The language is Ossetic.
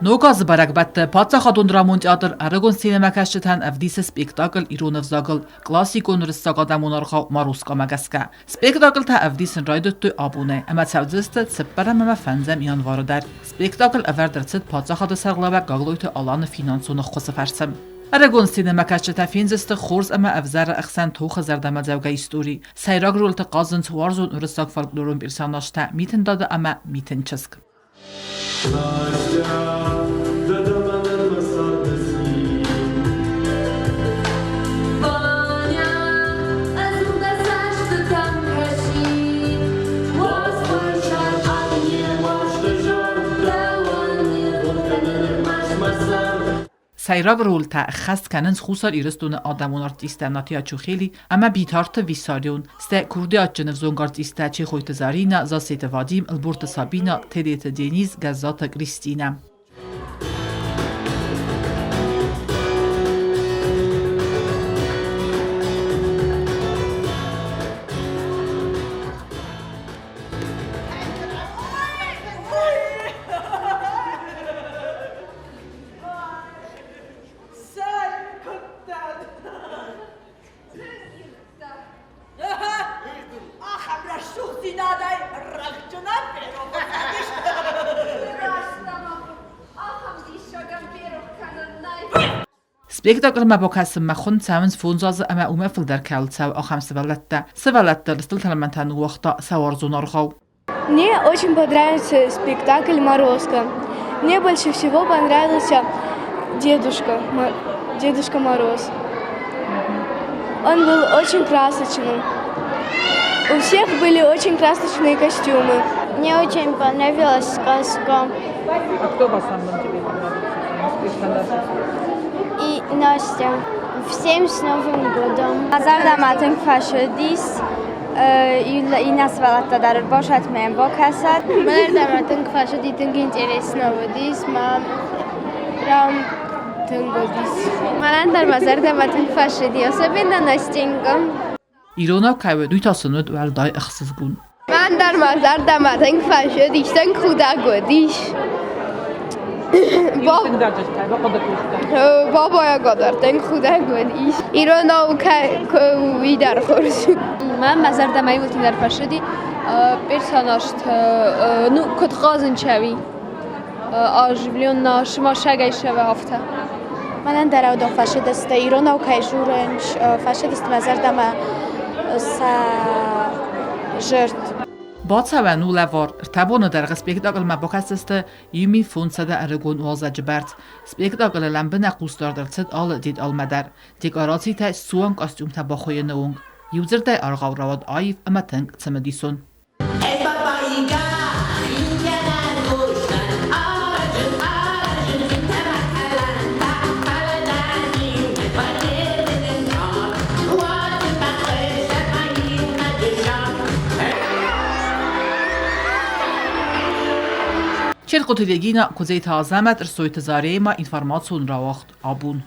Ног азы бӕрӕгбӕтты паддзахадон драмон театр ӕрыгон сценӕмӕкӕсджытӕн ӕвдисы спектакль ирон ӕвзагыл классикон уырыссаг адӕмон аргъау Маруська-мӕ гӕсгӕ. Спектакльтӕ ӕвдисын райдыдтой абонӕй ӕмӕ цӕудзысты цыппӕрӕм ӕмӕ фӕндзӕм январы дӕр. Спектакль ӕвӕрд ӕрцыд паддзахады сӕргълӕууӕг Гаглойты Аланы финансон ӕххуысы фӕрцы. Ӕрыгон сценӕмӕкӕсджытӕ фендзысты хорз ӕмӕ ӕвзӕры ӕхсӕн тохы зӕрдӕмӕдзӕугӕ истори. Сӕйраг ролты хъазынц уарзон уырыссаг фольклорон персонажтӕ Митын Дада ӕмӕ Митын чызг. Настя, дӕ мӕнӕн мӕ царды цин. Ваня, ӕз дӕ цӕстытӕм кӕсин. Уаз уӕззау Анне уарзты зӕрдӕ уӕн кӕны ӕрмӕст мӕ сӕр. Сӕйраг рольтӕ ӕххӕст кӕнынц Хуссар Ирыстоны адӕмон артисттӕ Натия Чухели ӕмӕ Битарты Виссарион, стӕй курдиатджын ӕвзонг артисттӕ Чехойты Заринӕ, Зассеты Вадим, Ӕлборты Сабинӕ, Тедеты Денис, Гӕззаты Кристинӕ. Цӕй, куыд дӕн? Ахӕм рӕсугъддзинадӕй рӕхджы нӕ ферох уыдзӕнис. Раст дӕ, мӕ хур, ахӕм диссагӕн ферох кӕнӕн нӕй. Спектаклмӕ бакӕсынмӕ хуынд цӕуынц фондз азы ӕмӕ уымӕ фылдӕр кӕуыл цӕуы, ахӕм сывӕллӕттӕ. Сывӕллӕтты лыстыл тӕлмӕнтӕ ныууагъта сӕ уарзон аргъау. Мне очень понравился спектакль «Морозко». Мне больше всего понравился дедушка, Дедушка Мороз. Он был очень красочным. У всех были очень красочные костюмы. Мне очень понравилась сказка. А кто в основном тебе понравился? И Настя. Всем с Новым годом! Зӕрдӕмӕ тынг фӕцыдис, иннӕ сывӕллӕттӕ дӕр босатмӕ бакӕсӕд. Мӕ тынг фӕцыди, тынг интересно уыдис, мӕ прям тынг уыдис. Мӕнӕн дӕр мӕ зӕрдӕмӕ тынг фӕцыди, особенно Настенька. Иронау кӕй уыд, уый та сын уыд уӕлдай ӕхсызгон. Мӕн дӕр мӕ зӕрдӕмӕ тынг фӕцыдис, тынг худӕг уыдис. Бабайы дӕр тынг худӕг уыдис. Иронау уый дӕр хорз. Мӕн мӕ зӕрдӕмӕ иууыл тынгдӕр фӕцыди персонажты, ну, куыд хъазынчӕуи оживленно, сымасагӕй сӕвӕ афтӕ. Мӕнӕн дӕр аудон фӕсидысты, иронау кӕй журынч, фӕсидысты мӕ зӕрдӕмӕ сӕ зырд. Бацӕуӕн у лӕвар. Ӕртӕ боны дӕргъы спектаклмӕ бакӕсдзысты 1500 ӕрыгон уалдзӕджы бӕрц. Спектаклы лӕмбынӕг хъусдард ӕрцыд алы деталмӕ дӕр. Декорацитӕ суанг костюмтӕ бахуыйыны онг. Иудзырдӕй аргъау рауад аив ӕмӕ тынг цымыдисон. Челкъуты Регина, Куыдзеты Азӕмӕт, Ӕрсойты Заремӕ, информацион рауагъд абон.